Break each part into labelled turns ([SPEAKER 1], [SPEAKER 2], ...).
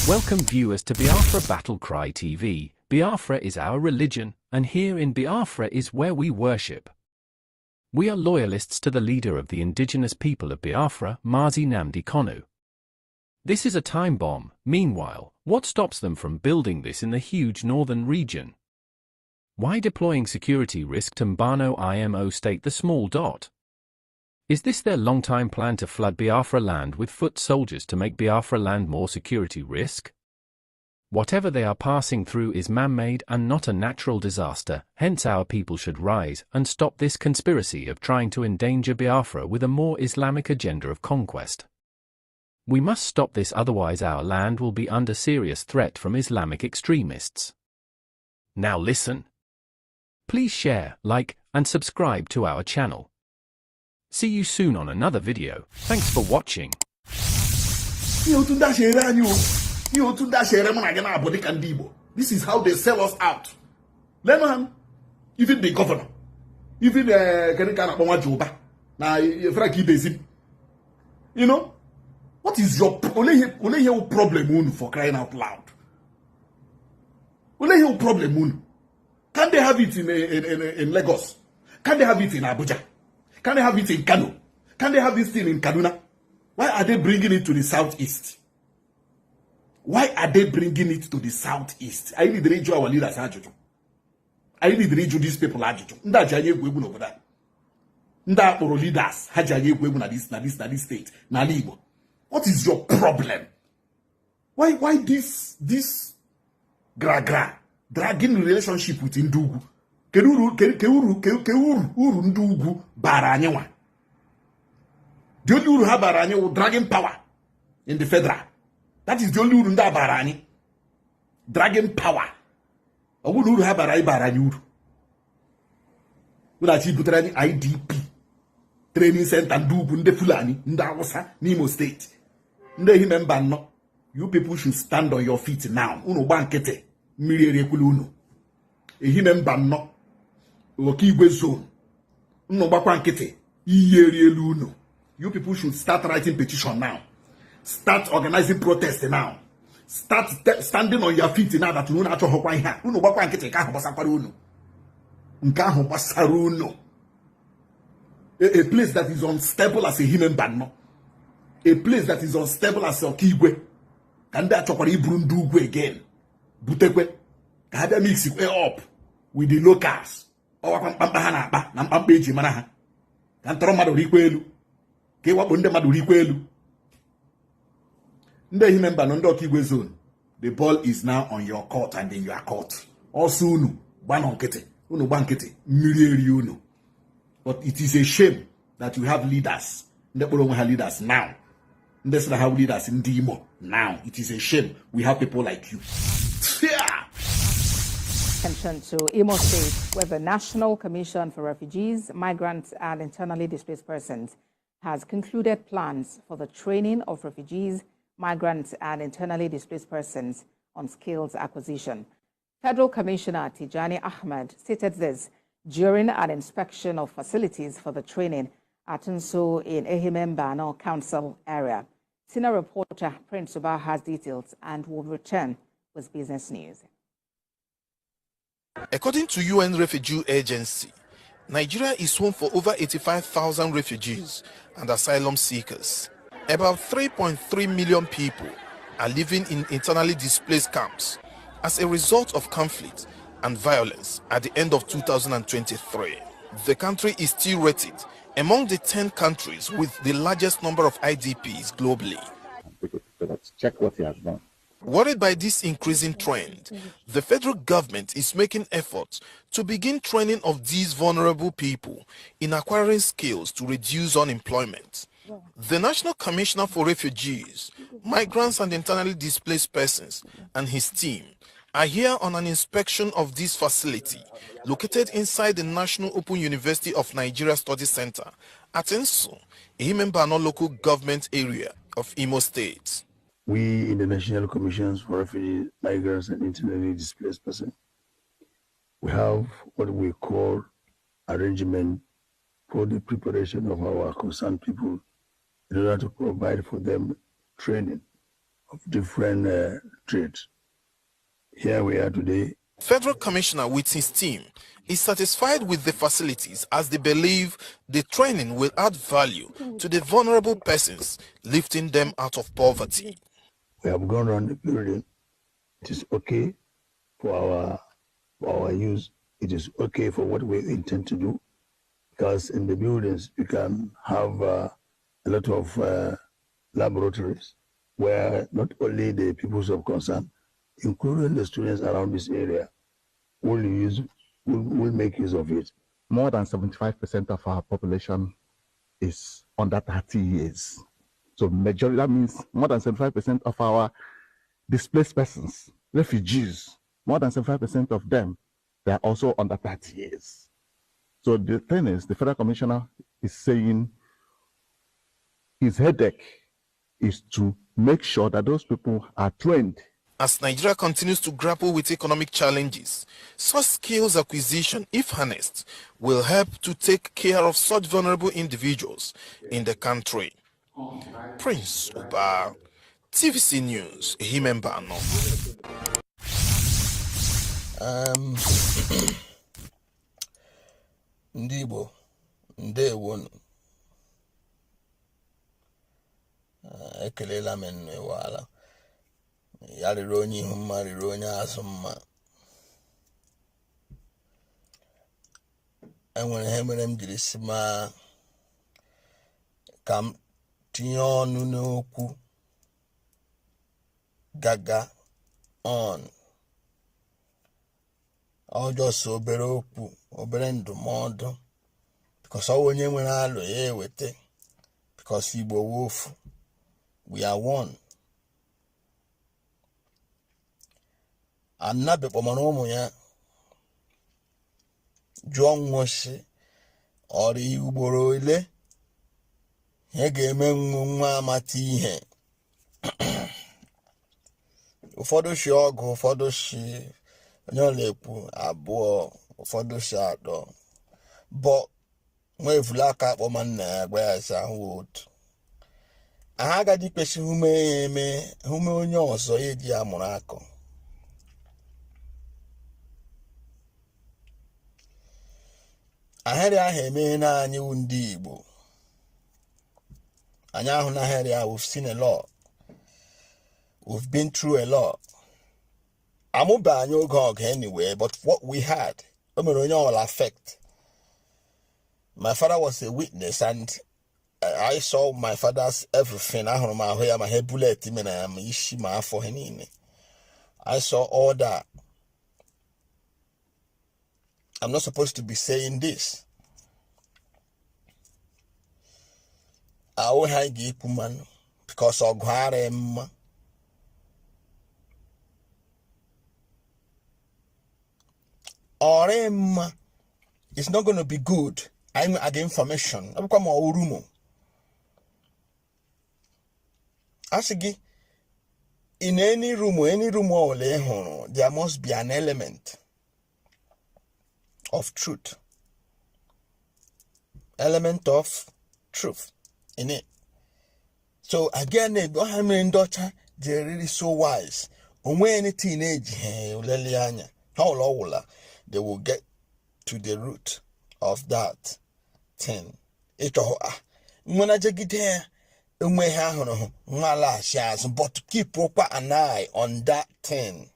[SPEAKER 1] Welcome viewers to Biafra Battlecry TV. Biafra is our religion, and here in Biafra is where we worship. We are loyalists to the leader of the indigenous people of Biafra, Mazi Nnamdi Kanu. This is a time bomb. Meanwhile, what stops them from building this in the huge northern region? Why deploying security risk to Mbano IMO State, the small dot? Is this their long-time plan to flood Biafra land with foot soldiers to make Biafra land more security risk? Whatever they are passing through is man-made and not a natural disaster, hence our people should rise and stop this conspiracy of trying to endanger Biafra with a more Islamic agenda of conquest. We must stop this, otherwise our land will be under serious threat from Islamic extremists. Now listen. Please share, like, and subscribe to our channel. See you soon on another video. Thanks for watching.
[SPEAKER 2] Ihe otu ndị a si ere anyị o, ihe otu ndị a si ere mụ na gị na-abụ dịka ndị Igbo. This is how they sell us out. Lenụ ha, even the governor, even kedu ka a na-akpọ nwa Juba na Frank Ibezim. You know what is your ole ihe wụ problem unu, for crying out loud? Ole ihe wụ problem unu? Can they have it in Lagos? Can they have it in Abuja? Can they have it in Kano? Can they have this thing in Kaduna? Why are they bringing it to the southeast? Why are they bringing it to the southeast? Anyị need ịjụ our leaders ajụjụ. Anyị need ịjụ these people ajụjụ. Ndị a ji anyị egwu egwu n'obodo a. Ndị a kpọrọ leaders, ha ji anyị egwu egwu na this state, n'ala Igbo. What is your problem? Why this gra gra dragging relationship with ndị ugwu? Kedu uru ke uru ke uru ndị ugwu bara anyị nwa? The only uru ha bara anyị wụ dragging power in the federal. That is the only uru ndị a bara anyị, dragging power. Ọ bụrụ na uru ha bara anyị, bara anyị uru ụlọachi butere anyị IDP training center, ndị ugwu, ndị Fulani, ndị Awụsa n'Imo Steeti, ndị Ehime Mbano. You people should stand on your feet now. Unu gba nkịtị, mmiri eriekwula unu. Ehime Mbano, Okigwe Zone, unu gbakwa nkịtị, iyi erielu unu. You people should start writing petition now, start organizing protest now, start standing on your feet now that unu achọghịkwa ihe a. Unu gbakwa nkịtị, nke ahụ gbasakwara unu, nke ahụ gbasara unu. A place that is unstable as Ehime Mbano, a place that is unstable as Okigwe, ka ndị a chọkwara iburu ndị ugwu again butekwe ka ha bịa mix kwe up with the locals. Ọwakwa mkpamkpa ha na-akpa na mkpamkpa eji mara ha, ka ntọrọ mmadụ rikwa elu, ka ịwakpo ndị mmadụ rikwa elu. Ndị Ehime Mbano, ndị Okigwe Zone, the ball is now on your court and in your court. Ọsọ unu gbanọ nkịtị, unu gba nkịtị, mmiri eri unu. But it is a shame that you have leaders, ndị kpọrọ onwe ha leaders now, ndị sị na ha leaders, ndị Imo now. It is a shame we have people like you. Yeah.
[SPEAKER 3] Attention to Imo State, where the National Commission for Refugees, Migrants and Internally Displaced Persons has concluded plans for the training of refugees, migrants and internally displaced persons on skills acquisition. Federal Commissioner Tijani Ahmed stated this during an inspection of facilities for the training at Nso in Ehime Mbano Council area. Senior reporter Prince Uba has details and will return with business news.
[SPEAKER 4] According to UN Refugee Agency, Nigeria is home for over 85,000 refugees and asylum seekers. About 3.3 million people are living in internally displaced camps as a result of conflict and violence at the end of 2023. The country is still rated among the 10 countries with the largest number of IDPs globally.
[SPEAKER 5] Let's check what he has done.
[SPEAKER 4] Worried by this increasing trend, the federal government is making efforts to begin training of these vulnerable people in acquiring skills to reduce unemployment. The National Commissioner for Refugees, Migrants and Internally Displaced Persons and his team are here on an inspection of this facility located inside the National Open University of Nigeria Study Center at Nsu, Ehime Mbano Local Government Area of Imo State.
[SPEAKER 6] We in the National Commissions for Refugees, Migrants and Internally Displaced Persons, we have what we call arrangement for the preparation of our concerned people in order to provide for them training of different trades. Here we are today.
[SPEAKER 4] Federal Commissioner with his team is satisfied with the facilities as they believe the training will add value to the vulnerable persons, lifting them out of poverty.
[SPEAKER 6] We have gone around the building. It is okay for our use. It is okay for what we intend to do, because in the buildings you can have a lot of laboratories where not only the peoples of concern, including the students around this area, will make use of it.
[SPEAKER 5] More than 75% of our population is under 30 years. So majority, that means more than 75% of our displaced persons, refugees, more than 75% of them, they are also under 30 years. So the thing is, the federal commissioner is saying his headache is to make sure that those people are trained.
[SPEAKER 4] As Nigeria continues to grapple with economic challenges, such skills acquisition, if harnessed, will help to take care of such vulnerable individuals in the country. Prince Uba, TVC News, Ehime Mbano.
[SPEAKER 7] Ndị Igbo, ndewonu. Ekelela m nnụ iwala ya riri onye ihu mma, riri onye azụ mma. Enwere ihe mere m jiri si ma ka m tinye ọnụ n'okwu gaga on ọjọọ, obere okwu, obere ndụmọdụ, because ọ onye nwere alụ ya eweta, because Igbo wofu, we are one. Anabe kpọmara ụmụ ya jụọ nwụsị ọrụ ugboro ole ihe ga-eme nwu nwa amata ihe. Ụfọdụ shi ọgụ, ụfọdụ shi onye ọla ekwu abụọ, ụfọdụ shi atọ, bọ nwa evula aka akpọma nna ya gwa ya sị ahụ otu aha agadi kwesị hume ya eme hume onye ọzọ ya eji ya mụrụ akọ. Ahịrị ahụ emeela anyị wụ ndị Igbo, anyị ahụ na ahịrị ahụ, we've seen a lot, we've been through a lot. Amụba anyị oge ọgụ anyway, but what we had o mere onye ọbụla affect. My father was a witness and I saw my father's everything. Ahụrụ m ahụ ya, ma ihe bullet mere ya, ma isi, ma afọ, ha niile. I saw all that. I'm not supposed to be saying this. Ahụ ha ga-ekwu mmanụ because ọgụ ara mma. Ọrị mma. It's not going to be good. I'm aga information. Ọ bụkwa ma ọ rumo. A sị gị, in any room ọbụla ị hụrụ, there must be an element of truth. Element of truth in it. So again, ọ ha mere ndị ọcha dị really so wise. Onwe anything eji ha lelie anya. Ha ụlọ ọwụla, they will get to the root of that thing. Ịchọhụ a nwena jegide ya enwe ihe ahụrụ hụ nwa laghachi azụ, but keep kwa an eye on that thing.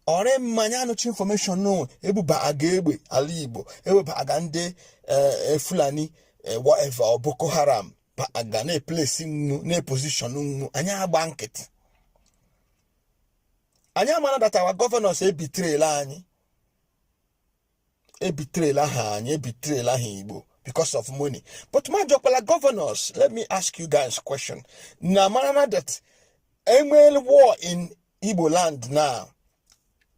[SPEAKER 7] Ọrị mmanya anụchi information no ebuba aga egbe ala Igbo, eweba aga ndị Fulani, whatever, or Boko Haram ba aga na-eplesi nnu na-epozishọn nnu. Anyị agba nkịtị, anyị amara that our governors ebitrela anyị, ebitrela ha anyị, ebitrela ha Igbo because of money. But majọkwala governors, let me ask you guys question. Na mara that enwere war in Igbo land now.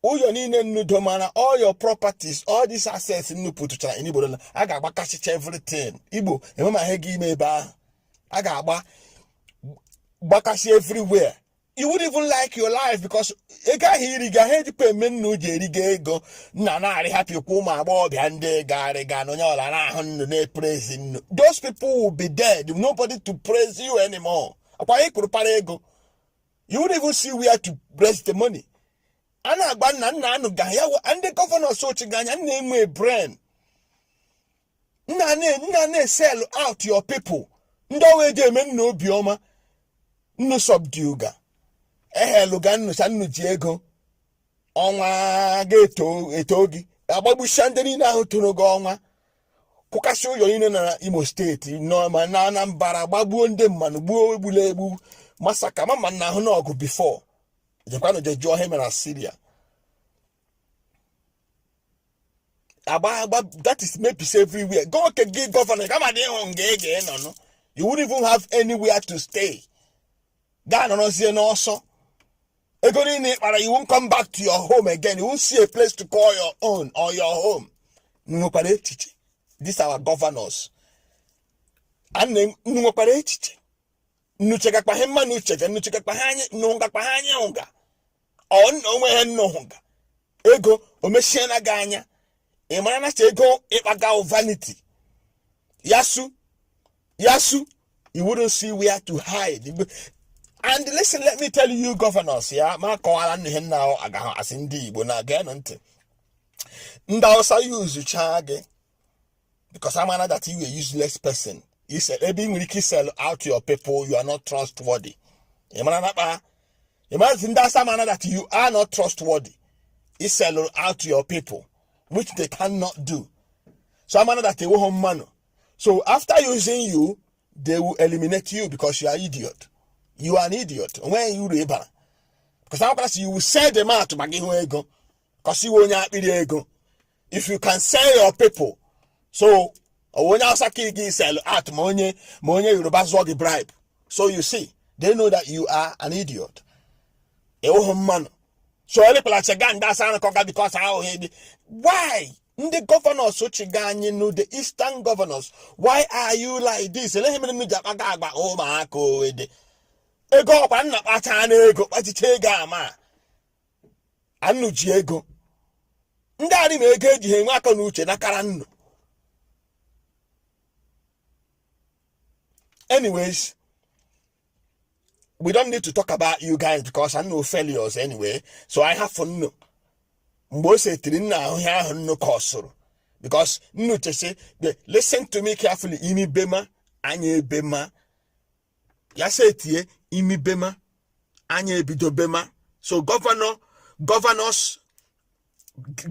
[SPEAKER 7] Ụyọ niile nnu domara all your properties, all these assets nnu pụtụchara in Igbo land, a ga-agbakasịcha everything. Igbo enwe ma ihe gị ime ebe ahụ, a ga-agba gbakasị everywhere. You wouldn't even like your life because ego ahụ iriga ha ejikwa eme nnu ji eriga ego nna na-arị hapụ kwa ụmụ agbọghọbịa ndị garịga na onye ọla na-ahụ nnu na-epraise nnu. Those people will be dead, nobody to praise you anymore. Akwa ị kụrụ para ego, you wouldn't even see where to raise the money. A na-agba nna nna anụ ga ya ndị governor sochiga anya nna enwe brain nna na-esell out your people. Ndị ọwa eji eme nna obiọma nnu subduga eheluga nnụcha nnu ji ego ọnwa ga-eto eto gị agbagbusia ndị niile ahụ toro gị ọnwa kụkasị ụyọ niile na Imo steeti nọ ma na Anambra gbagbuo ndị mmanụ gbuo egbula egbu masaka mama na ahụ n'ọgụ before jekwanụ je jụọ ihe mere na Syria agba agba. That is mepis everywhere. Go ke gị governor kama dị ịhụ nga ị ga-enọ nụ, you wouldn't even have anywhere to stay. Gaa nọrọzie n'ọsọ ego niile ịkpara, you won't come back to your home again. You won't see a place to call your own or your home. Nwekwara echiche, these our governors nwekwara echiche nnuchegakpa he mma nuchega nnuchegakpa ha anya nnuhụgakpa ha anya ụga ọ nna onwe ha nnuhụga ego o mechiena gị anya. Ị mara na ego ịkpaga vanity yasu yasu, you wouldn't see where to hide. And listen, let me tell you, governors, ya ma kọwara nnu ihe nna agaghị asị ndị Igbo na geenụ ntị. Ndị Hausa yuzuchaa gị because amana that you a useless person. Ebe ị nwere ike sell out your people, you are not trustworthy. Ị mara na kpa ị mara ndị Hausa amana that you are not trustworthy. You sell out your people, which they cannot do. So amana that enweghị mmanụ. So after using you, they will eliminate you because you are idiot. You are an idiot. Onweghị uru ị bara because akwara you will sell them out maka ihu ego because iwe onye akpịrị ego. If you can sell your people, so onye Hausa ka ị ga sell out ma onye Yoruba zụọ gị bribe. So you see, they know that you are an idiot. Enweghị mmanụ. So elekwala chega ndị asa anakọga because ahụghị dị. Why ndị governors chiga anyị nụ, the eastern governors, why are you like this? Eleghị mere m ji akpaga agba ụmụaka owede ego ọkwa nna kpacha na ego kpachicha ego ama anụ ji ego ndị arị ma ego eji ha enwe akọ na uche nakara nnu. Anyways, we don't need to talk about you guys because I know failures anyway. So I have nnu mgbe o setiri nna ahụ ihe ahụ nnu kọsụrụ because nnu chese. Listen to me carefully. Imi bema anya ebema ya setie imi bema anya ebido bema. So governors,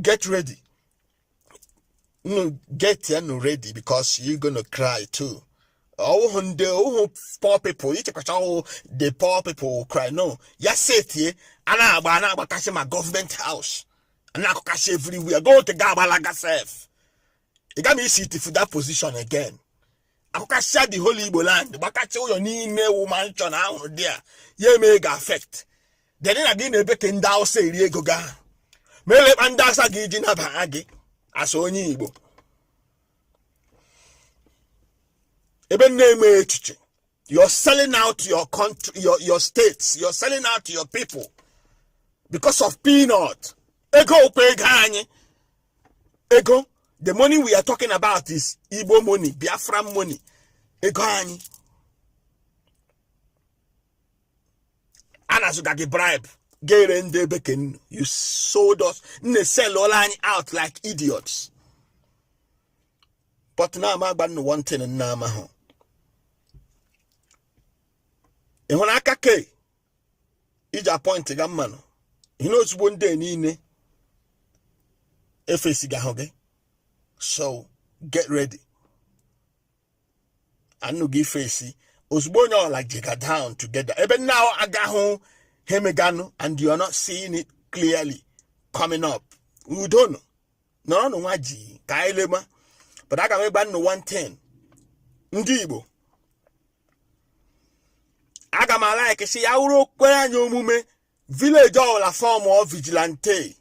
[SPEAKER 7] get ready. No, get ya no ready because you're gonna cry too. Oh, the poor people, you the poor people will cry. No, ya setie ana agba kasị ma government house ana akụkasị everywhere. Go to ga agbalaga sef. Ị ga ma isi for that position again. Akụkasịa the whole Igbo land gbakacha ụlọ niile wụ mansion ahụrụ dị a ya eme ga affect. Then na gị na-ebe ka ndị Hausa eri ego ga ma elekpa ndị Hausa gị iji nabaa gị asa onye Igbo ebe na-enwe echiche. You're selling out your country, your states. You're selling out your people because of peanut. Ego okwe ego anyị. Ego, the money we are talking about is Igbo money, Biafran money. Ego anyị. A na-azụga gị bribe. Gere ndị ebe ke nnu. You sold us. Nne sell all anyị out like idiots. But now I'm agba nnu one thing nna amahụ. Ị hụrụ aka ke iji apọịntị ga mmanụ ihe ozugbo ndị niile efesiga ahụ gị. So get ready. Anụ gị fesi ozugbo onye ọla jiga down together ebe nna agahụ hemeganụ and you are not seeing it clearly coming up. Udo nọ nọrọnụ nwa ji ka anyị lema. But aga m ịgba nnụ one thing. Ndị Igbo aga m alaiki si ya wụrụ okpere anyị omume village ọbụla form of vigilante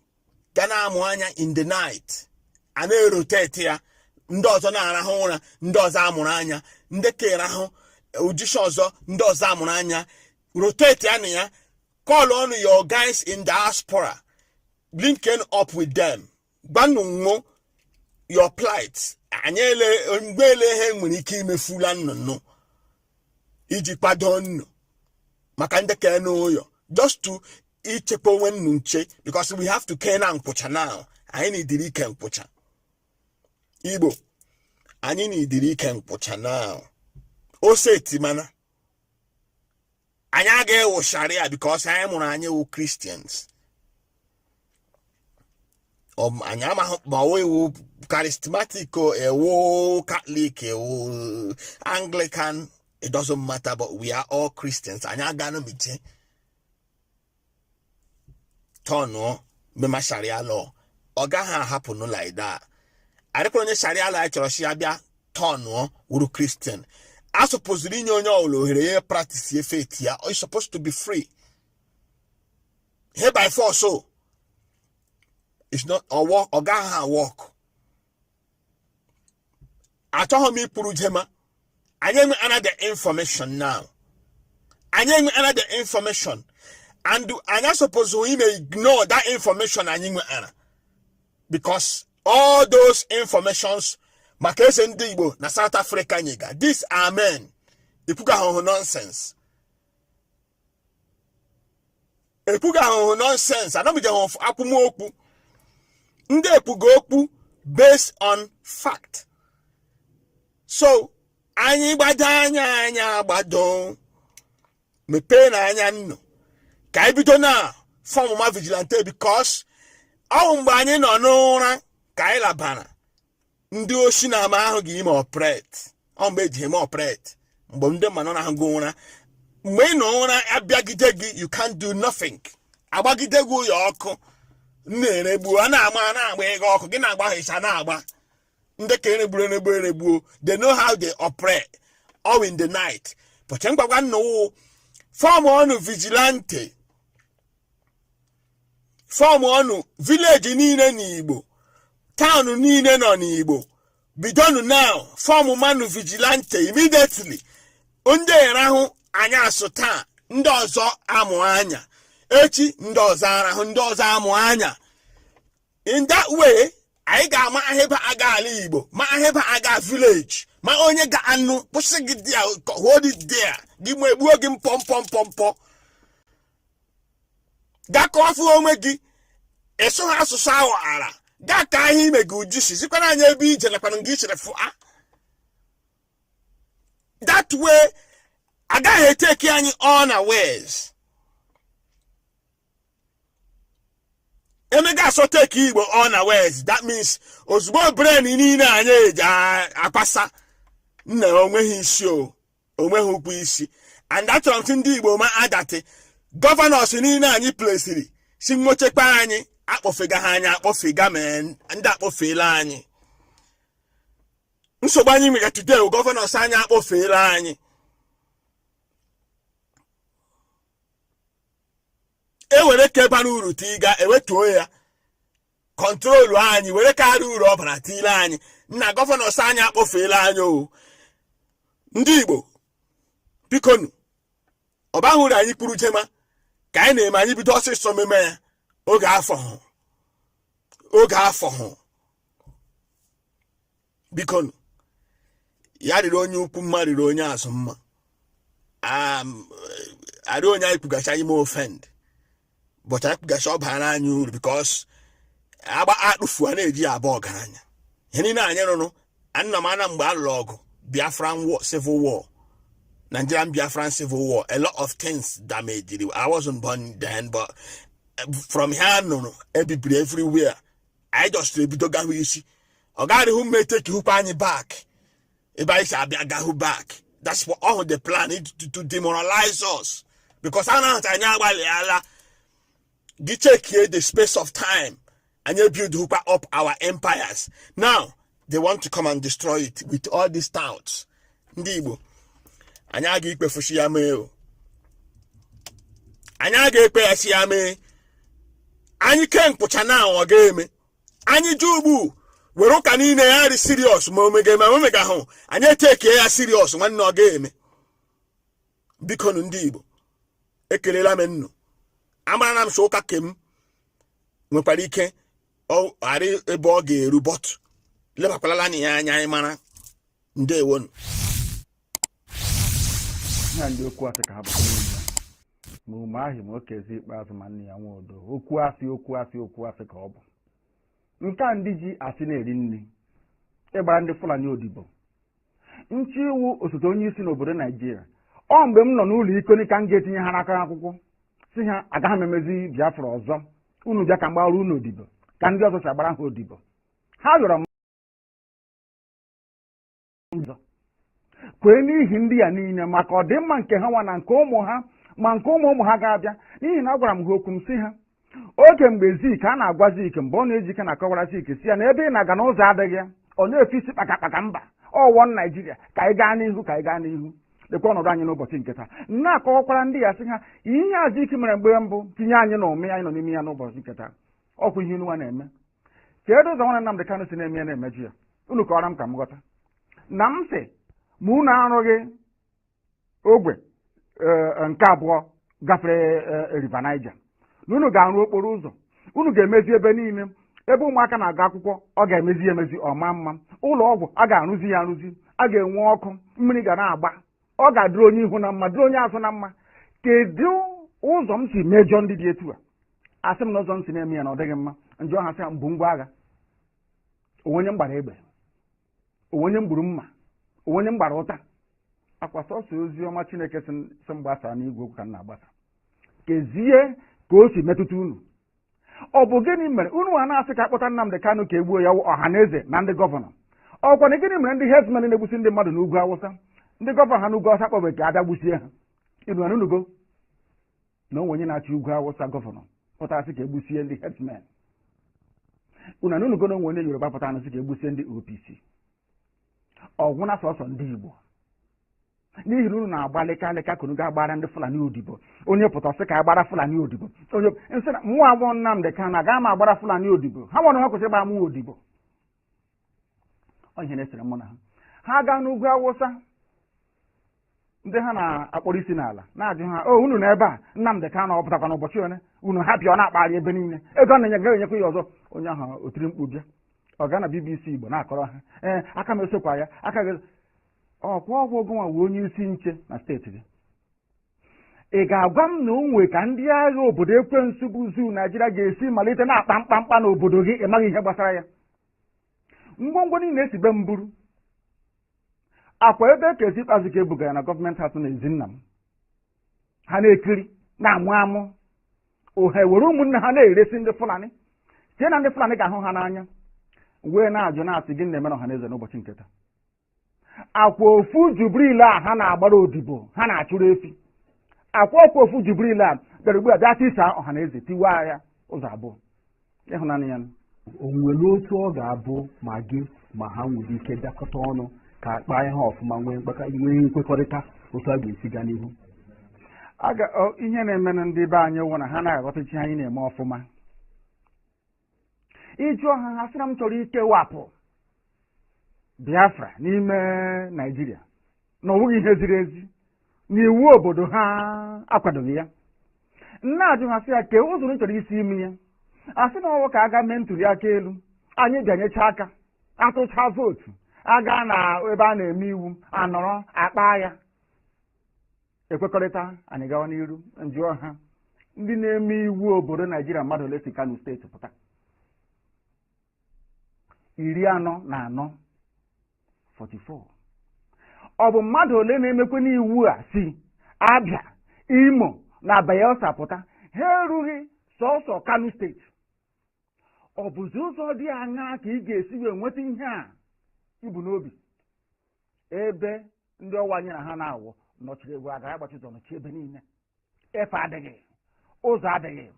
[SPEAKER 7] ga na-amụ anya in the night a na-eroteti ya ndị ọzọ na-arahụ ụra ndị ọzọ amụrụ anya ndị ka rahụ ujisha ọzọ ndị ọzọ amụrụ anya rotate ya na ya. Call on your guys in diaspora, linking up with them. Gbanụ nwụ your plight. Anyị ele mgbe ele ihe nwere ike imefula nnụnụ iji kwado nnụ maka ndị ka n'ụyọ, just to ichekwa onwe nnu nche, because we have to kee na nkwụcha now. Anyị nidiri ike nkwụcha. Igbo, anyị nidiri ike nkwụcha now. Ose etimana anyị agaghị ewu Sharia because anyị mụrụ anyị wụ Christians. Anyị amaghị ma ọ ewu charismatic o ewu Catholic, ewu Anglican, it doesn't matter, but we are all Christians. Anyị agana mije tọnụọ mema Sharia law, ọ gaghị ahapụ nụ like that. Adịkwara onye Sharia law anyị chọrọ si ya bịa tọnụọ wuru Christian. A supposed inye onye ọbụla ohere ya practice faith ya. It's supposed to be free here by force, so it's not ọwọ, ọ gaghị work. Achọghị m ikwuru jema. Anyị enwe another information now. Anyị enwe another information and anyị suppose we may ignore that information anyị nwe ana, because all those informations maka ese ndị Igbo na South Africa nyega this amen ekwuga ahụhụ nonsense, ekwuga ahụhụ nonsense. Anọbijeghị akwụmokwu ndị ekwuga okwu based on fact. So anyị gbado anya, anyị agbado mepee na anya nnụ ka anyị bido na form ma vigilante, because ọ bụ mgbe anyị nọ n'ụra ka anyị labara ndị oshi na ama ahụ ga ime operate. Ọ mgbe eji eme operate, mgbe ndị mmanụ na-ahụ ụra, mgbe ị nọ ụra abịagide gị, you can't do nothing. Agbagide gị ụyọ ọkụ na-eregbu a na-agba, a na-agba ego ọkụ gị na-agba ha ịcha na-agba ndị ka eregburu eregbu eregbuo. They know how they operate all in the night. But mgbagwa nnụwụ form ọnụ vigilante, form ọnụ village niile n'Igbo, town niile nọ n'Igbo, bidonu now form manụ vigilante immediately. Ndị erahụ anya asụ taa, ndị ọzọ amụ anya echi, ndị ọzọ arahụ, ndị ọzọ amụ anya. In that way anyị ga-ama ahịba aga ala Igbo, ma ahịba aga village, ma onye ga-anụ kwụsị gị there, hold it there gị, ma egbuo gị mpọ mpọ mpọ mpọ. Gakọọ onwe gị ịsụ ha asụsụ ahụ ara gaa ka ahịa ime gị uju si sikwana anyị ebe ije nakwana gị ichere fụa. That way agaghị eteki anyị unawares. Emega asọ teki Igbo unawares, that means ozugbo brain niile anyị eji akpasa nna onweghị isi, o onweghị ụkwụ isi. And achọrọ m ndị Igbo ma adatị governors niile anyị plesiri si nwochekwa anyị akpọfega ha, anyị akpọfega, ma ndị akpọfeela anyị. Nsogbu anyị nwere today, governors anyị akpọfeela anyị. Ewere ka bara uru tiga ewetuo ya control anyị, were karịa uru ọ bara tile anyị. Nna governors anyị akpọfeela anyị o. Ndị Igbo bikonu, ọ baghị uru anyị kwuru jema ka anyị na-eme. Anyị bido ọsịsọ meme ya oge afọ hụ, oge afọ hụ. Bikonu, ya riri onye ukwu mma, riri onye azụ mma. Arị onye anyị kwugacha anyị ma offend, but anyị kwugacha ọ bara anyị uru, because agba akpụfu a na-eji ya abụ ọgaranya. Ihe niile anyị rụrụ anna m ana mgbe a lụrụ ọgụ Biafran war, civil war, Nigerian Biafran civil war, a lot of things damaged. I wasn't born then, but from here nụrụ ebibiri everywhere. Anyị just ebido gahụ isi ọ gaghị hụ mma eteki hụkwa anyị back ebe anyị si abịa gahụ back. That's what all the plan is, to demoralize us, because a na-ahụta anyị agbalịala gị chekie the space of time anyị build hụkwa up our empires. Now they want to come and destroy it with all these touts. Ndị Igbo, anyị aga ikpefusi ya mee o, anyị aga ekpe ya si ya mee. Anyị ke nkwụcha na ọ ga-eme anyị ji ugbu were ụka niile ya ri serious, ma omega eme omega hụ anyị etekie ya serious. Nwanne, ọ ga-eme. Bikonu ndị Igbo, ekelela m nnu. Amara na m so ụka kem nwekwara ike ọ ghara ebe ọ ga-eru, but lebakwalala anya ya anya anyị mara. Ndewonu.
[SPEAKER 8] Ihe a ndị okwu asị ka ha bata n'ime ma ume ahụ ma Okezie Ikpeazụ ma nne ya Nwodo. Okwu asị, okwu asị, okwu asị ka ọ bụ nke a. Ndị ji asị na-eri nri, ịgbara ndị Fulani odibo, nchi iwu osote onye isi n'obodo Naijiria. Ọ mgbe m nọ n'ụlọ ikoni ka m ga-etinye ha n'aka akwụkwọ, si ha agaghị m emezi Biafra ọzọ. Unu bịa ka m gbara unu odibo ka ndị ọzọ si agbara ha odibo. Ha rịọrọ m ọzọ kwee n'ihi ndị ya niile, maka ọdịmma nke ha nwa na nke ụmụ ha ma nke ụmụ ụmụ ha ga-abịa. N'ihi na agwara m ha okwu, m sị ha oge mgbe Zik a na-agwa Zik, mgbe ọ na-eji ike na-akọwara Zik, si ya na ebe ị na-aga n'ụzọ adịghị ya, ọ na-efe isi kpakakpaka mba ọwọ Naijiria, ka anyị gaa n'ihu, ka anyị gaa n'ihu. Lekwa ọnọdụ anyị n'ụbọchị nke taa. Na-akọwakwara ndị ya sị ha ihe a Zik mere mgbe mbụ tinye anyị na ụmị anyị nọ n'ime ya n'ụbọchị nke taa. Ọkwa ihe unu na-eme. Kedu ụzọ nwanne Nnamdị Kanụ si na-eme ya na-emeju ya? Unu kọwara m ka m ghọta. Na m sị ma unu arụghị ogwe nke abụọ gafere River Niger, na unu ga-arụ okporo ụzọ, unu ga-emezi ebe niile ebe ụmụaka na-agụ akwụkwọ, ọ ga-emezi emezi ọma mma, ụlọ ọgwụ a ga-arụzi ya arụzi, a ga-enwe ọkụ, mmiri ga na-agba, ọ ga-adịrị onye ihu na mma, dịrị onye azụ na mma. Kedu ụzọ m si mejọ ndị dị etu a? Asị m na ụzọ m si na-eme ya na ọ dịghị mma. Njọ ha sị ha mbụ ngwa agha onwe onye m gbara egbe, onwe onye m gburu mma, onwe onye m gbara ụta. Akwa sọsọ ozi ọma Chineke si m gbasaa n'igwe okwu ka m na-agbasa. Kezie ka o si metụta unu? Ọ bụ gịnị mere unu a na-asị ka akpọta Nnamdị Kanụ ka egbuo ya? Ọha na eze na ndị governor, ọkwa na gịnị mere ndị herdsmen na-egbusi ndị mmadụ n'ugwu Awụsa, ndị governor ha n'ugwu Awụsa kpọbe ka abịa gbusie ha? Ịnụ anunugo na onwe onye na-achị ugwu Awụsa, governor, pụtara sị ka egbusie ndị herdsmen? Unu anunugo na onwe onye Yoruba pụtara sị ka egbusie ndị OPC? Ọgwụna sọsọ ndị Igbo, n'ihi na unu na-agba lịka lịka ka unu ga-agbara ndị Fulani odibo. Onye pụta sị ka agbara Fulani odibo, onye nsị na mụnwa abụọ Nnamdị Kanụ agaghị m agbara Fulani odibo. Ha nwere ha kwesịrị ịgba mụ odibo. Ọ ihe na-esere mụ na ha. Ha gaa n'ugwu Awụsa, ndị ha na-akpọrọ isi n'ala na-ajụ ha, o unu na ebe a Nnamdị Kanụ ọ pụtakwa n'ụbọchị one unu ha pịa, ọ na-akpagharị ebe niile, ego ọ na-enye gaghị enyekwa ya ọzọ. Onye ahụ o tiri mkpu bịa, ọ gaa na BBC Igbo na-akọrọ ha, ee, aka m esokwa ya aka gị ọkwa ọgwụ gụnwa wee onye isi nche na steeti gị. Ị ga-agwa m na o nwee ka ndị agha obodo ekwensu bụ zoo Naijiria ga-esi malite na-akpa mkpamkpa n'obodo gị, ị maghị ihe gbasara ya? Ngwongwo niile esi be m buru akwa ebe Okezie Ikpeazụ ka ebugara na government house na ezi nna m, ha na-ekiri na-amụ amụ ohe were ụmụnne ha na-eresi ndị Fulani, site na ndị Fulani ga-ahụ ha n'anya, wee na-ajụ na-asị gị na-eme na ọha na eze n'ụbọchị nke taa. Akwa ofu Jubril a ha na-agbara odibo, ha na-achụrụ efi, akwa ọkwa ofu Jubril a bịara ugbu a bịa tisa ọha na eze, tiwa ya ụzọ abụọ ịhụnanya ya.
[SPEAKER 9] O nwere otu ọ ga-abụ ma gị ma ha nwere ike bịakọta ọnụ ka kpaa ihe ọfụma, nwee nkwekọrịta otu a ga-esi gaa n'ihu?
[SPEAKER 8] Ihe na-eme na ndị be anyị wụ na ha na-aghọtachi anyị na-eme ọfụma. Ịjụọ ha, ha sị na m chọrọ ikewapụ Biafra n'ime Naijiria, na ọ bụghị ihe ziri ezi, na iwu obodo ha akwadoghị ya. Nna ajụ ha sị ya kee ụzọ unu chọrọ isi ime ya. A sị na ọwụ ka aga mee ntuli aka elu, anyị bịanyecha aka, atụcha vootu, aga na ebe a na-eme iwu, anọrọ akpa ya, ekwekọrịta, anyị gawa n'iru. Njụọ ha, ndị na-eme iwu obodo Naijiria, mmadụ ole si Kano steeti pụta? 44, 44. Ọ bụ mmadụ ole na-emekwe n'iwu a si Abịa, Imo na Bayelsa pụta? Ha erughị sọsọ Kano steeti. Ọ bụzi ụzọ dị aṅaa ka ị ga-esi wee nweta ihe a ibu n'obi, ebe ndị ọwa anyị na ha na-awụ nọchiri egwu agara agbachi ụzọ, nọchi ebe niile, efe adịghị, ụzọ adịghị,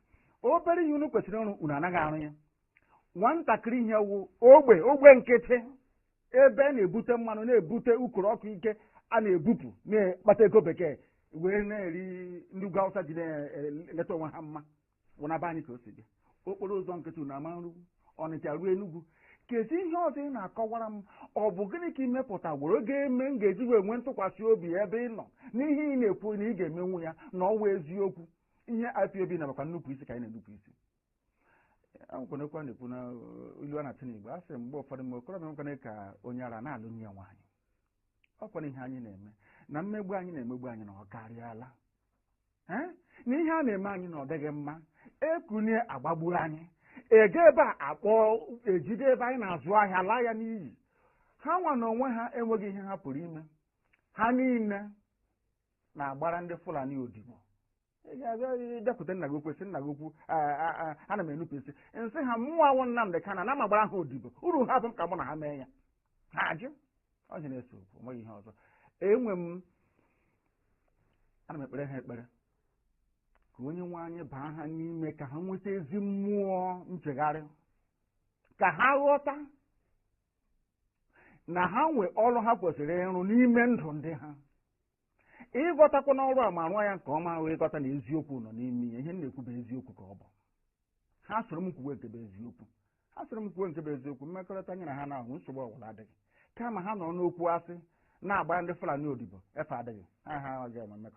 [SPEAKER 8] obere ihe unu kwesịrị ịrụ unu anaghị arụ ya. Nwatakịrị ihe wụ ogbe ogbe nkịtị ebe a na-ebute mmanụ, na-ebute ukoro ọkụ ike a na-ebupụ, na-akpata ego bekee wee na-eri, ndị ugwu Awụsa ji na-eleta onwe ha mma, wụnaba anyị ka o si bịa. Okporo ụzọ nkịtị unu ama nrugwu Ọnịcha ruo Enugwu. Kezi ihe ọzọ ị na-akọwara m? Ọ bụ gịnị ka imepụta were ga-eme m ga-eji wee nwee ntụkwasị obi ebe ị nọ n'ihe ị na-ekwu na ị ga-emenwu ya na ọwa eziokwu? Ihe IPOB na makwa nnupụ isi ka anyị na-enupụ isi. Akwụkwanekwa na-ekwu na ilu a na-atụ n'Igbo, a sị mgbe ụfọdụ mgbe okorobịa nwekwana ka onye ara na-alụ nye nwaanyị. Ọkwana ihe anyị na-eme na mmegbu anyị na-emegbu anyị na ọ karịala. Na ihe a na-eme anyị na ọ dịghị mma. Ekunie agbagbuo anyị, ege ebe a akpọ ejide ebe anyị na-azụ ahịa laa ya n'iyi. Ha nwa na onwe ha enweghị ihe ha pụrụ ime. Ha niile na-agbara ndị Fulani odibo. Ị ga-abịa bịakwute nna gị okwu, sị nna gị okwu, ana m enupụ isi. Nsị ha mụnwa awụ Nnamdị Kanụ na m agbara ha odibo, uru ha bụ m ka mụ na ha mee ya. Ha ajụ. Ọ na-ese okwu, onweghị ihe ọzọ. Enwe m ana m ekpere ha ekpere ka onye nwe anyị baa ha n'ime, ka ha nweta ezi mmụọ nchegharị, ka ha ghọta na ha nwe ọrụ ha kwesịrị ịrụ n'ime ndụ ndị ha. Ịghọtakwa n'ọrụ a ma rụọ ya nke ọma, wee ghọta na eziokwu nọ n'ime ya. Ihe m na-ekwu bụ eziokwu ka ọ bụ. Ha soro m kwuwe nke bụ eziokwu, ha soro m kwuwe nke bụ eziokwu. Mmekọrịta anyị na ha na-ahụ nsogbu ọbụla adịghị, kama ha nọ n'okwu asị na-agbara ndị Fulani odibo, efe adịghị ha ha agaghị eme mmekọrịta.